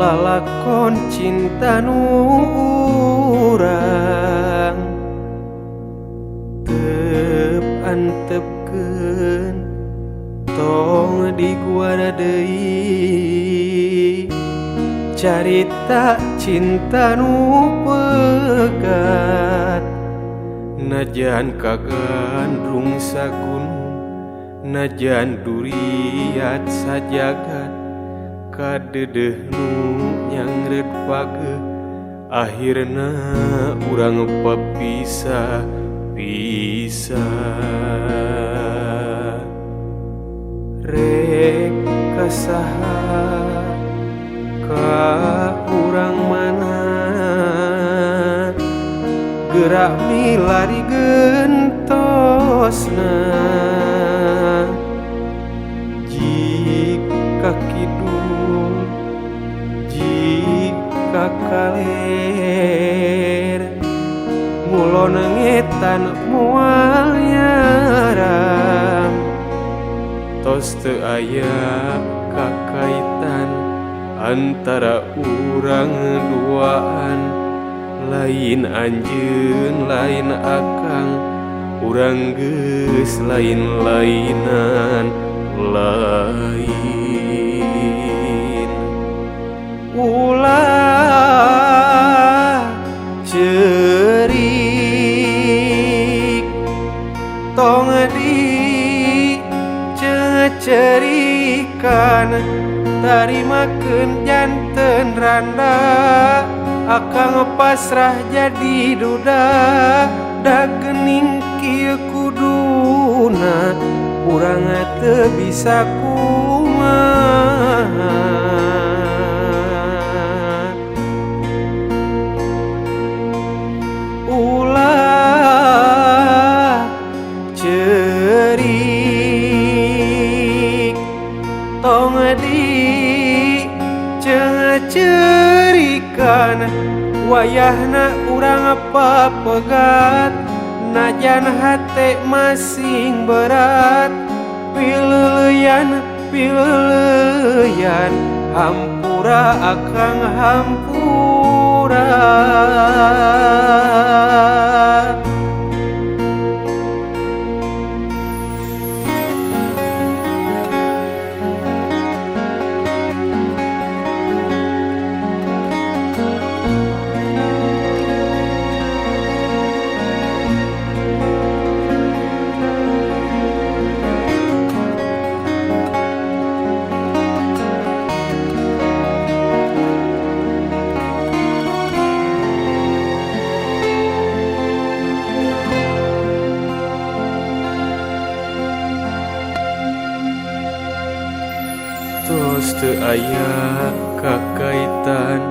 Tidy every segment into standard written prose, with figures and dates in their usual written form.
Lalakon cinta nu urang tep antepkeun tong diguara deui carita cinta nu pegat najan kagandrung sagunung najan duriat sajagat kadedeh nu nyangreut pageuh akhirna urang papisah pisah. Rek kasaha ka urang mana gerak milari gentosna jika kidul jika kaler ngulon ngetan moal nyaram tos teu aya kakaitan antara urang duaan lain anjeun lain akang urang geus lain-lainan lain. Ulah ceurik tong dicecerikan tarimakeun janten randa akang pasrah jadi duda da geuning kieu kuduna urang teu bisa kumaha. Ulah ceurik tong dicecerikan wayahna urang papegat najan hate masing berat pileuleyan pileuleyan hampura akang hampura. Tos teu aya kakaitan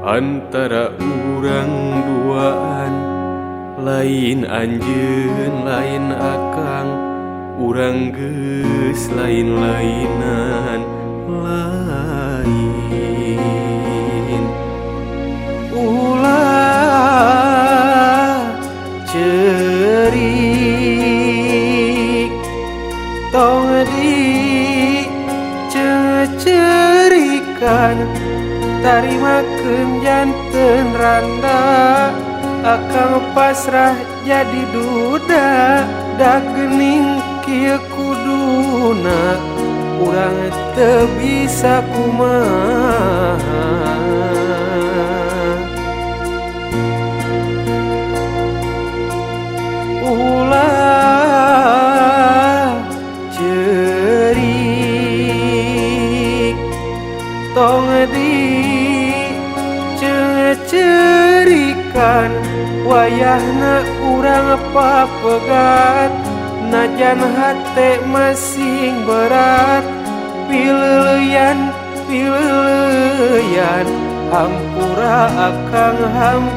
antara urang duaan lain anjeun lain akang urang geus lain-lainan lain. Ulah ceurik tong dicecerikan tarimakeun janten randa akang pasrah jadi duda da geuning kieu kuduna urang teu bisa kumaha. Ulah ceurik tong dicecerikan wayahna urang papegat najan hate masing berat pileuleyan pileuleyan hampura akang hampura.